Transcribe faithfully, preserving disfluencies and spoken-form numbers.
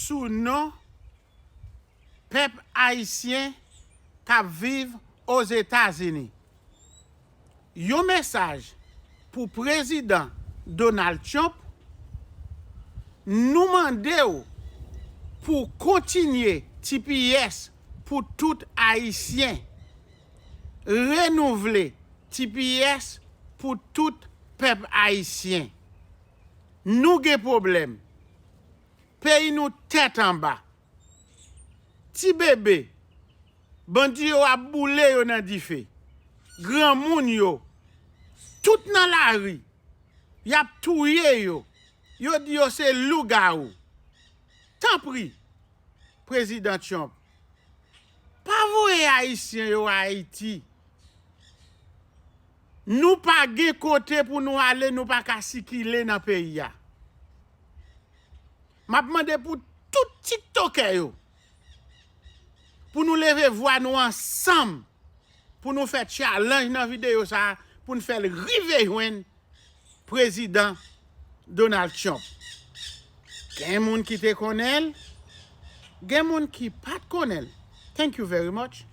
sou non pèp ayisyen k ap viv Ozetazini. Yon mesaj pou Prezidan Donald Trump, nou mande w pou kontinye T P S pou tout Ayisyen. Renouvle T P S pou tout pèp ayisyen. Nou gen pwoblèm. Peyi nou tèt anba. Ti bebe, bandi yo ap boule yo nan dife. Granmoun yo, tout nan lari, y ap touye yo. Yo di yo se lougawou. Tanpri, Prezidan Trump, pa voye Ayisyen yo Ayiti. Nou pa gen kote pou nou ale, nou pa ka sikile nan peyi a. M ap mande pou tout tiktokè yo, pou nou leve vwa nou ansanm, pou nou fè challenge nan videyo sa a, pou n fè l rive jwenn Prezidan Donald Trump. Gen moun ki te konnen l, gen moun ki pa t konnen l. Thank you very much.